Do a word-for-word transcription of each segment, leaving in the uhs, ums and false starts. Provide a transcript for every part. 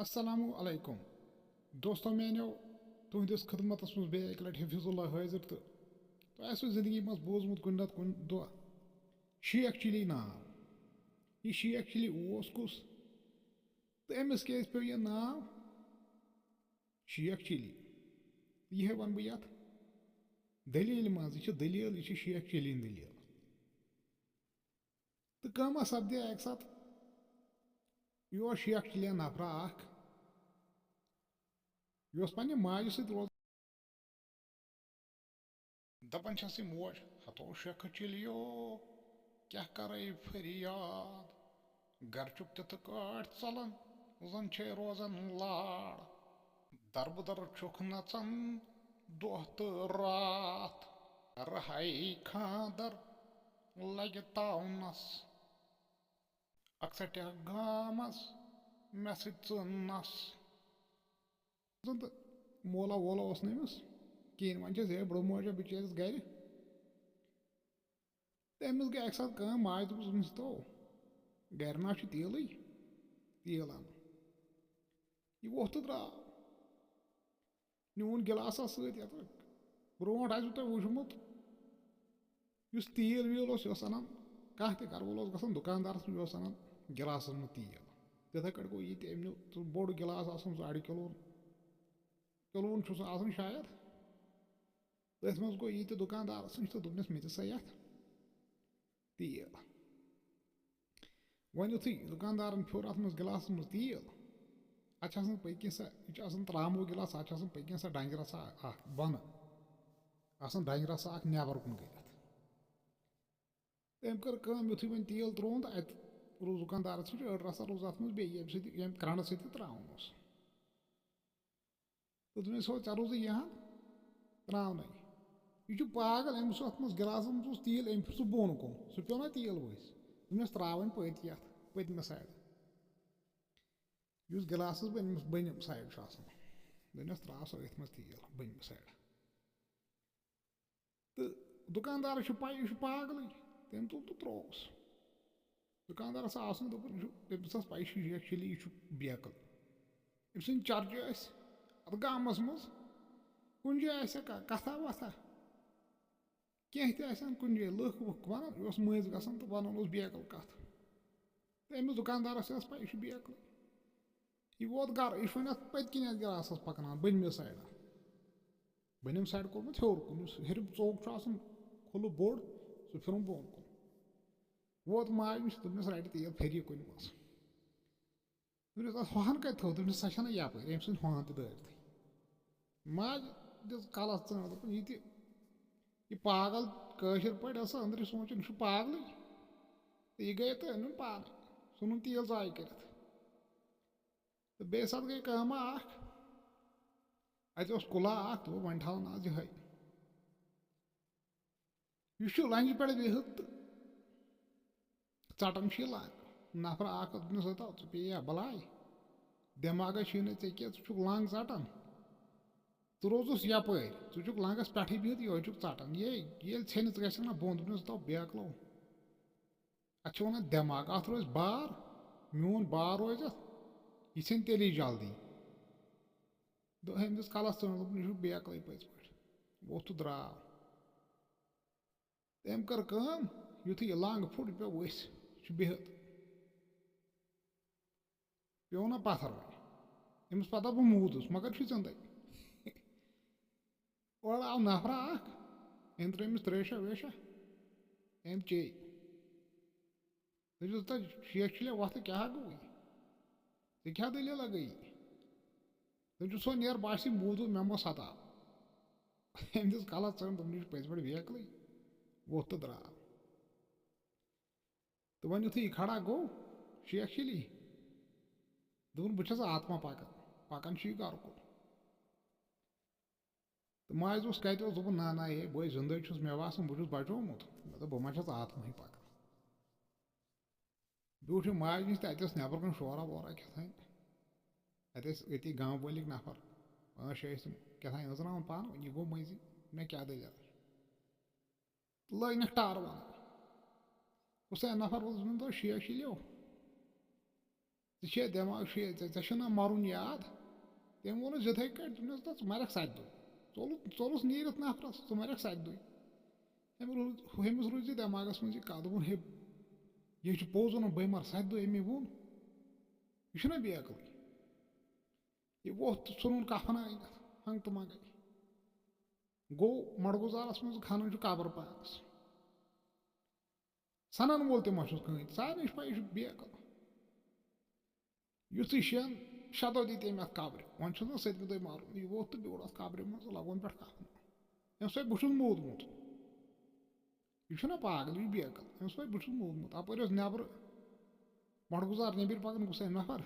السلام علیکم دوستو میانیو، تُہنٛدِس خدمتس منٛز بیٚیہِ اَکہِ لٹہِ حفیظ اللہ حٲضِر۔ تہٕ تۄہہِ آسِوٕ زندگی منٛز بوٗزمُت کُنہِ نتہٕ کُنہِ دۄہ شیخ چلی ناو۔ یہِ شیخ چلی اوس کُس؟ تہٕ أمِس کیازِ پیوٚو یہِ ناو شیخ چلی؟ یِہے ونہٕ بہٕ یتھ دٔلیٖلہِ منٛز۔ یہِ چھِ دٔلیٖل، یہِ چھِ شیخ چلی ہٕنٛز دٔلیٖل۔ تہٕ کٲمہ سپدے اکہِ ساتہٕ، یہِ اوس شیخ چلین نفرا اکھ، یہِ اوس پننہِ ماجہِ سۭتۍ روزان۔ دپان چھس یہِ موج، ہتو شیخ چلیو، کیاہ کرے فریاد؟ گرچُک تِتھٕ کٲٹھۍ ژلان، زن چھے روزان لاڑ۔ دربدر چھُکھ نژان دۄہ تہٕ راتھ۔ رہاے خاندر لگہِ تاونس، اکثر ٹیک گامس مےٚ سۭتۍ ژٕ نس۔ زن تہٕ مولا وولا اوس نہٕ أمِس کِہیٖنۍ۔ وۄنۍ چھس ہے بٕڑٕ موجا بِچٲرِس گرِ۔ تہٕ أمِس گٔے اَکہِ ساتہٕ کٲم، ماجہِ دوٚپُس أمِس، تو گرِ نا چھُ تیٖلٕے، تیٖل اَن۔ یہِ ووٚتھ تہٕ درٛاو۔ نیوٗن گِلاسَس سۭتۍ، یَتھ برونٛٹھ آسِوٕ تۄہہِ وٕچھمُت، یُس تیٖل ویٖل اوس، یہِ اوس اَنان، کانٛہہ تہِ گَرٕ وول اوس گژھان دُکاندارَس نِش، یہِ اوس اَنان گِلاسَس منٛز تیٖل۔ تِتھَے کٲٹھۍ گوٚو یہِ تہِ، أمۍ نیوٗ سُہ بوٚڑ گِلاس آسان، سُہ اَڑِ کِلوُن، کِلوُن چھُ سُہ آسان شاید۔ تٔتھۍ منٛز گوٚو یہِ تہِ دُکاندارَس نِش تہٕ دوٚپنَس، مےٚ دِ سا یَتھ تیٖل۔ وۄنۍ یُتھُے دُکاندارَن پھیوٚر اَتھ منٛز گِلاسَس منٛز تیٖل، اَتھ چھِ آسان پٔتۍ کِنۍ سۄ، یہِ چھُ آسان ترٛاموٗ گِلاس، اَتھ چھِ آسان پٔتۍ کِنۍ سۄ ڈَنٛجہِ رَژھا اَکھ بۄنہٕ، آسان ڈَنٛجہِ رَژھا اَکھ نٮ۪بَر کُن کٔرِتھ۔ تٔمۍ کٔر کٲم، یُتھُے وۄنۍ تیٖل ترٛووُن تہٕ اَتہِ روٗز دُکاندارَس نِش أڑ رَژھا روٗز اَتھ منٛز بیٚیہِ، ییٚمہِ سۭتۍ، ییٚمہِ کرٛنٛڈٕ سۭتۍ یہِ ترٛاوُن اوس۔ تہٕ دوٚپمَس، ہو، ژےٚ روٗزٕے یہِ ہَن ترٛاونَے۔ یہِ چھُ پاگل، أمِس اوس اَتھ منٛز گِلاسَس منٛز اوس تیٖل، أمۍ پھِر سُہ بۄن کُن، سُہ پیوٚو نا تیٖل ؤسۍ۔ دوٚپمَس، ترٛاو وۄنۍ پٔتۍ یَتھ، پٔتمہِ سایڈٕ۔ یُس گِلاسَس بٔنمِس، بٔنِم سایڈ چھُ آسان، دوٚپمَس، ترٛاو سا أتھۍ منٛز تیٖل، بٔنمہِ سایڈٕ۔ تہٕ دُکاندارَس چھُ پَے، یہِ چھُ پاگلٕے، تٔمۍ تُل تہٕ ترٛووُس۔ دُکاندارَس آو سُہ، دوٚپُن، یہِ چھُ، تٔمِس ٲس پَے، یہِ چھُ، یہِ چھُ، یہِ چھُ بیکٕل۔ أمۍ سٕنٛدۍ چرچہِ ٲسۍ اَتھ گامَس منٛز، کُنہِ جایہِ آسہِ ہا کا-، کَتھا وَتھا، کینٛہہ تہِ آسہِ ہَن کُنہِ جایہِ، لُکھ وُکھ وَنان، یہِ اوس مٔنٛزۍ گژھان تہٕ وَنان اوس بیکٕل کَتھ۔ تہٕ أمِس دُکاندارَس تہِ ٲس پَے، یہِ چھُ بیکٕلٕے۔ یہِ ووت گرٕ، یہِ چھُ وۄنۍ اَتھ پٔتۍ کِنۍ اَتھ گِلاسَس پَکناوان، بٔنمہِ سایڈٕ۔ بٔنِم سایڈٕ کوٚرمُت ہیوٚر کُن، یُس ہیٚرِم ژوٚک چھُ آسان کھُلہٕ بوٚڑ، سُہ پھِرُن بۄن کُن۔ ووت ماجہِ نِش، دوٚپنَس، رَٹہِ تیٖل، پھِر یہِ کُنہِ منٛز۔ دوٚپنَس، اَتھ ہۄہَن کَتہِ تھٲو؟ دوٚپنَس، سۄ چھَنہٕ یَپٲرۍ، أمۍ سٕنٛدۍ ہۄہَن تہِ دٲرتھٕے۔ ماجہِ دِژ کَلَس ژٲنٛڈ، دوٚپُن، یہِ تہِ، یہِ پاگل کٲشِر پٲٹھۍ ٲس أنٛدرٕ سونٛچان، یہِ چھُ پاگلٕے۔ تہٕ یہِ گٔیے تہٕ أنِن پانَے، ژھٕنُن تیٖل ضایع کٔرِتھ۔ تہٕ بیٚیہِ ساتہٕ گٔے کٲمہ اَکھ، اَتہِ اوس کُلا اَکھ، دوٚپُکھ، وۄنۍ تھاوَن آز یِہوٚے۔ یہِ چھُ لنٛجہِ پٮ۪ٹھ بِہِتھ تہٕ ژَٹان چھُ یہِ لنٛگ۔ نفرا اَکھ اوس دوٚپنَس، ہتا، ژٕ پیٚیہِ یا بَلاے، دٮ۪ماغَے چھُے نہٕ ژےٚ کینٛہہ، ژٕ چھُکھ لنٛگ ژَٹان۔ ژٕ روزُس یَپٲرۍ، ژٕ چھُکھ لنٛگَس پٮ۪ٹھٕے بِہِتھ، یِہوٚے چھُکھ ژَٹان۔ یے، ییٚلہِ ژھیٚنِتھ گژھِ نا بۄن، دوٚپنَس، ہتا، بیکلو، اَتھ چھِ وَنان دٮ۪ماغ، اَتھ روزِ بار، میون بار روزِ اَتھ، یہِ ژھیٚنہِ تیٚلی جلدی۔ دوٚپُن، أمۍ دِژ کَلَس ژٲنٛڈ، دوٚپُن، یہِ چھُ بیکلٕے پٔزۍ پٲٹھۍ۔ ووٚتھ تہٕ درٛاو۔ تٔمۍ کٔر کٲم، یُتھُے یہِ لنٛگ پھُٹ، یہِ پیوٚو ؤسۍ، یہِ چھُ بِہِتھ۔ پیوٚو نا پَتھر وۄنۍ؟ أمِس پَتہ بہٕ موٗدُس، مگر چھُ زِندَے۔ اورٕ آو نفرا اَکھ، أمۍ ترٛٲومٕژ ترٛیشا ویشا، أمۍ چے۔ دٔپِس، ہتا شیخ چلے، وۄتھ، کیٛاہ ہا گوٚوُے؟ ژےٚ کیٛاہ دٔلیٖلہ گٔیی؟ دٔپِس، سُہ نیر، بہٕ آسی موٗدمُت، مےٚ مہ ستاو۔ أمۍ دِژ کلس ژٔنٛڈ، دوٚپُن، یہِ چھُ پٔزۍ پٲٹھۍ بیکلٕے۔ ووٚتھ تہٕ درٛاو۔ تہٕ وۄنۍ یُتھُے یہِ کھڑا گوٚو، شیخ چلی، دوٚپُن، بہٕ چھَس آتما پکان، پکان چھُ یہِ گرٕ کُن۔ تہٕ ماجہِ دوٚپُس، کَتہِ اوس؟ دوٚپُن، نہ، نہ، ہے، بہٕ ہے زِندَے چھُس، مےٚ باسان، بہٕ چھُس بچومُت۔ مےٚ دوٚپ، بہٕ ما چھَس آتماہٕے پَکان۔ بیوٗٹھ یہِ ماجہِ نِش تہٕ اَتہِ ٲس نٮ۪برٕ کَنۍ شورا وورا کیٛاہ تام۔ اَتہِ ٲسۍ أتی گامہٕ وٲلِکۍ نفر، پانٛژھ شےٚ ٲسۍ تِم کیٛاہ تام أنٛزراوان پانہٕ ؤنۍ، یہِ گوٚو مٔنٛزی، مےٚ کیٛاہ دٔلیٖل؟ لٲگنَکھ ٹارٕ وَنٕنۍ۔ کُس تام نفر ووت، دوٚپُن، دوٚپ، شیخ چلیو۔ ژےٚ چھے دٮ۪ماغ، چھُے ژےٚ، ژےٚ چھُنا مَرُن یاد؟ تٔمۍ ووٚنُس یِتھَے کٲٹھۍ، دوٚپنَس، "ژٕ مَرَکھ سَتہِ دۄہہِ۔ ژوٚلُس، ژوٚلُس نیٖرِتھ نفرَس، ژٕ مَرَکھ سَتہِ دۄہہِ۔" أمۍ روٗز، ہُمِس روٗز یہِ دٮ۪ماغَس منٛز یہِ کَتھ، دوٚپُن، "ہے، یہِ چھُ پوٚز وَنان، بٔے مَرٕ سَتہِ دۄہہِ، أمۍ ووٚن۔ یہِ چھُنا بیکٕلٕے۔" یہِ ووٚتھ تہٕ ژھُنُن کفنہٕ أنِتھ، ہنٛگتہٕ منٛگَے۔ گوٚو مَڑگُزارَس منٛز کھَنان چھُ قبر پانَس۔ سَنَن وول تہِ ما چھُس کٕہٕنۍ؟ سارنٕے چھِ پَے، یہِ چھُ بیکٕل۔ یُتھُے شٮ۪ن شےٚ دۄہ دِتۍ أمۍ اَتھ قبرِ، وۄنۍ چھُس نہ سٔتمہِ دۄہہِ مَرُن۔ یہِ ووٚتھ تہٕ بیوٗٹھ اَتھ قبرِ منٛز، لَگوُن پٮ۪ٹھ کَفنہٕ۔ أمۍ سۭتۍ بہٕ چھُس موٗدمُت۔ یہِ چھُنہ پاگل، یہِ چھُ بیکٕل۔ أمۍ سۭتۍ بہٕ چھُس موٗدمُت۔ اَپٲرۍ اوس نٮ۪برٕ مَڑگُزار، نیٚبٕرۍ پَکان گوٚژھ أمۍ نفر۔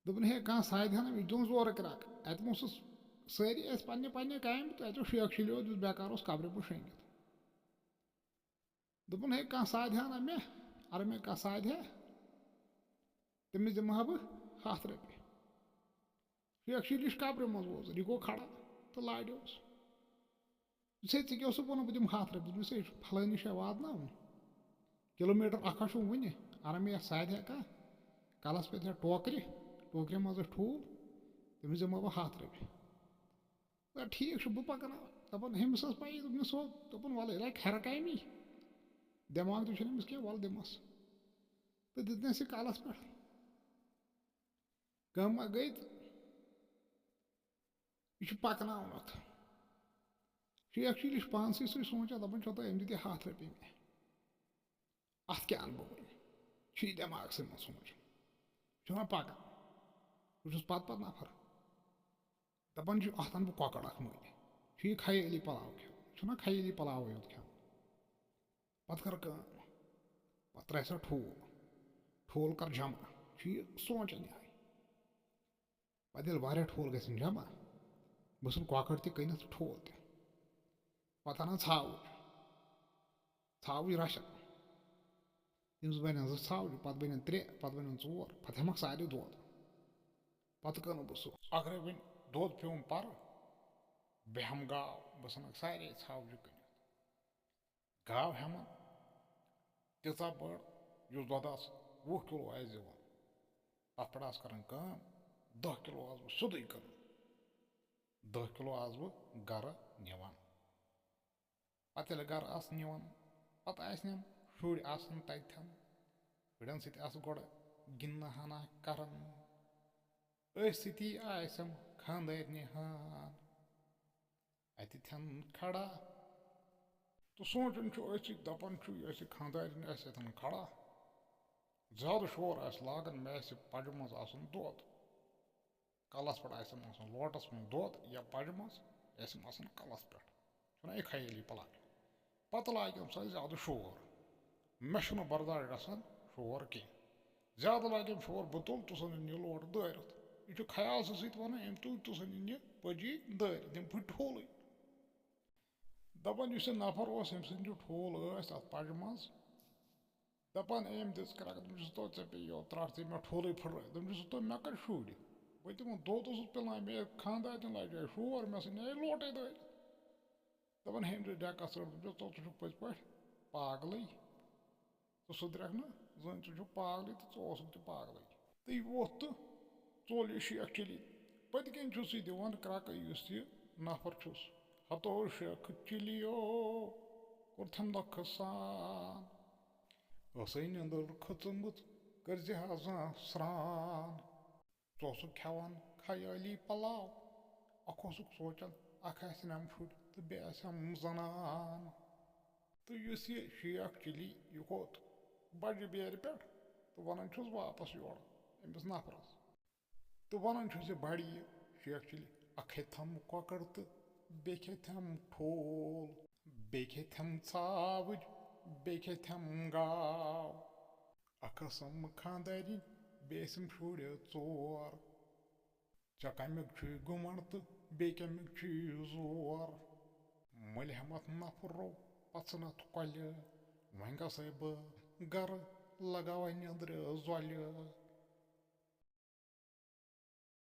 دوٚپُن، "ہے، کانٛہہ سادِ ہا نہ، یہِ چھُ دِوان زورٕ کرٛاکھ۔" اَتہِ اوسُس، سٲری ٲسۍ پننہِ پننہِ کامہِ، تہٕ اَتہِ اوس شیخ چلی یوت، یُس بیکار اوس قبرِ منٛز شۄنٛگِتھ۔ دوٚپُن، "ہے، کانٛہہ سادِ ہا نہ مےٚ، اَرٕ مےٚ کانٛہہ سادِ ہا، تٔمِس دِمہٕ ہا بہٕ ہَتھ رۄپیہِ۔" شیخ چلی چھُ قبرِ منٛز ووزُر، یہِ گوٚو کھڑا تہٕ لاریوس۔ "ژےٚ، ژےٚ کیٛاہ اوسُکھ ووٚنمُت، بہٕ دِمہٕ ہَتھ رۄپیہِ؟" دوٚپمَس، "ہے، یہِ چھُ پھلٲنی جایہِ واتناوُن، کِلوٗ میٖٹر اَکھ ہا چھُم وُنہِ، اَرٕ مےٚ یَتھ سادِ ہا کانٛہہ، کَلَس پٮ۪ٹھ ہا ٹوکرِ، ٹوکرِ منٛز ٲس ٹھوٗل، تٔمِس دِمہٕ بہٕ ہَتھ رۄپیہِ۔" نہ، ٹھیٖک چھُ، بہٕ پَکناوٕ۔ دَپان، ہُمِس ٲس پَیی، دوٚپمَس، ہو، دوٚپُن، وَلہٕ، یہِ لَگہِ خیرٕ کامی، دٮ۪ماغ تہِ چھُنہٕ أمِس کینٛہہ، وَلہٕ دِمَس۔ تہٕ دِتنَس یہِ کَلَس پٮ۪ٹھ۔ کٲم ما گٔے تہٕ یہِ چھُ پَکناوُن اَتھ۔ شیخ چلی چھُ پانسٕے سۭتۍ سونٛچان، دَپان چھُ، "تۄہہِ أمۍ دِتۍ ہَتھ رۄپیہِ مےٚ۔ اَتھ کیٛاہ اَنہٕ بہٕ وۄنۍ؟" چھُ یہِ دٮ۪ماغسٕے منٛز سونٛچان۔ چھُنہ پَکان۔ بہٕ چھُس پَتہٕ پَتہٕ نفر۔ دَپان چھُ، "اَتھ اَنہٕ بہٕ کۄکَر اَکھ مٔلۍ۔" چھُ یہِ خیٲلی پَلاو کھٮ۪وان۔ چھُنہ خیٲلی پَلاوٕے یوت کھٮ۪وان۔ پَتہٕ کَر کٲم۔ پَتہٕ ترٛاوِ سا ٹھوٗل۔ ٹھوٗل کَر جمع۔ چھُ یہِ سونٛچان یِہوٚے۔ پَتہٕ ییٚلہِ واریاہ ٹھوٗل گژھن جمع، بہٕ ژھٕنہٕ کۄکَر تہِ کٕنِتھ، ٹھوٗل تہِ۔ پَتہٕ اَنان ژھاوٕج۔ ژھاوٕج رَچھَن۔ یِم زٕ بَنَن زٕ ژھاوجہِ، پَتہٕ بَنَن ترٛےٚ، پَتہٕ بَنَن ژور، پَتہٕ ہٮ۪مَکھ سارے دۄد۔ پَتہٕ کٕنہٕ بہٕ سُہ۔ اَگرَے وۄنۍ دۄد پیوٚم پَرٕ، بہٕ ہٮ۪مہٕ گاو، بہٕ ژھٕنَکھ سارے ژھاوجہِ کٕنِتھ۔ گاو ہٮ۪مہٕ تیٖژاہ بٔڑ، یُس دۄد آسہِ وُہ کِلوٗ آسہِ دِوان۔ تَتھ پٮ۪ٹھ آسہٕ کَرٕنۍ کٲم، دَہ کِلوٗ آسہٕ بہٕ سیوٚدُے کٕنان، دَہ کِلوٗ آسہٕ بہٕ گَرٕ نِوان۔ پَتہٕ ییٚلہِ گَرٕ آسہٕ نِوان، پَتہٕ آسہِ نِم شُرۍ آسَن تَتٮ۪ن، شُرٮ۪ن سۭتۍ آسہٕ گۄڈٕ گِنٛدنہٕ ہنا کَران، أتھۍ سۭتی آسٮ۪م خانٛدارنہِ ہان اَتٮ۪تھٮ۪ن کھڑا۔ تہٕ سونٛچان چھُ أتھۍ سۭتۍ، دَپان چھُ، یہِ آسہِ خانٛدارِنۍ آسہِ اَتٮ۪ن کھڑا، زیادٕ شور آسہِ لاگان، مےٚ آسہِ پَجہِ منٛز آسُن دۄد، کَلَس پٮ۪ٹھ آسٮ۪م آسُن لوٹَس منٛز دۄد یا پَجہِ منٛز، یہِ آسٮ۪م آسُن کَلَس پٮ۪ٹھ۔ چھُنہ یہِ خیٲلی پَلاو؟ پَتہٕ لاگٮ۪م سۄ زیادٕ شور۔ مےٚ چھُنہٕ برداش گژھان شور کینٛہہ۔ زیادٕ لاگٮ۪م شور، بہٕ تُلہٕ تہٕ ژھٕنَن یہِ لوٹہٕ دٲرِتھ۔ یہِ چھُ خیالسٕے سۭتۍ وَنان، أمۍ تُج تہٕ ژھٕنِن یہِ پٔجی دٲرِتھ، یِم پھٕٹۍ ٹھوٗلٕے۔ دَپان، یُس یہِ نفر اوس، أمۍ سٕنٛدۍ یہِ ٹھوٗل ٲسۍ اَتھ پَجہِ منٛز، دَپان، أمۍ دِژ کرٛٮ۪کھ، دوٚپمَس، "دوٚپمَس، دوٚپمَس، ژےٚ پیٚیہِ یوت ترٛٹھ، ژےٚ مےٚ ٹھوٗلٕے پھٕٹرٲوِتھ۔" دوٚپمَس، "دوٚپمَس، مےٚ کَتہِ شُرۍ؟" بہٕ تہِ ووٚن، دۄد اوسُس پِلان، مےٚ خانٛدارنہِ لَجہِ شور، مےٚ سۭتۍ نیرِ لوٹَے دٲرِتھ۔ دَپان، "ہے، أمۍ دیُت ڈٮ۪کَس ژٔٹ۔" دوٚپمَس، "ژٕ، ژٕ چھُکھ پٔزۍ پٲٹھۍ پاگلٕے۔ ژٕ سُدرٮ۪کھ نہٕ زٕہٕنۍ، ژٕ چھُکھ پاگلٕے تہٕ ژٕ اوسُکھ تہِ پاگلٕے۔" تہٕ یہِ ووٚتھ تہٕ ژوٚل یہِ شیخ چلی۔ پٔتۍ کِنۍ چھُ سُہ دِوان کرٛٮ۪کہٕ، یُس یہِ نفر چھُس۔ ہتو شیخ چلیو کوٚر تھم نۄقصان۔ ٲسٕے نِندٕر کھٔژمٕژ، کٔرزِ ہا زانٛہہ سرٛان۔ ژٕ اوسُکھ کھٮ۪وان خیٲلی پلاو، اکھ اوسُکھ سونٛچان، اکھ آسہِ نٮ۪م شُرۍ تہٕ بیٚیہِ آسہِ ہم زنان۔ تہٕ یُس یہِ شیخ چلی، یہِ کھوٚت بجہِ بیرِ پٮ۪ٹھ تہٕ ونان چھُس واپس یورٕ أمِس نفرس۔ تہٕ ونان چھُس یہِ بڑِ یہِ شیخ چلی، اکھ کھیٚتھم کۄکر تہٕ بیٚیہِ کھیٚتھم ٹھوٗل، بیٚیہِ کھیٚتھم ژھاوٕج، بیٚیہِ کھیٚتھم گاو۔ اکھ ٲسٕم خانٛدارِنۍ، بیٚیہِ ٲسِم شُرۍ ژور۔ ژےٚ کمیُک چھُے گُمنڈ تہٕ بیٚیہِ کمیُک چھُے زور؟ مٔلۍ ہٮ۪متھ نفرو پژھنتھ کۄلہِ، وۄنۍ گژھے بہٕ گرٕ لگاوے نیٚندرِ زۄلہِ۔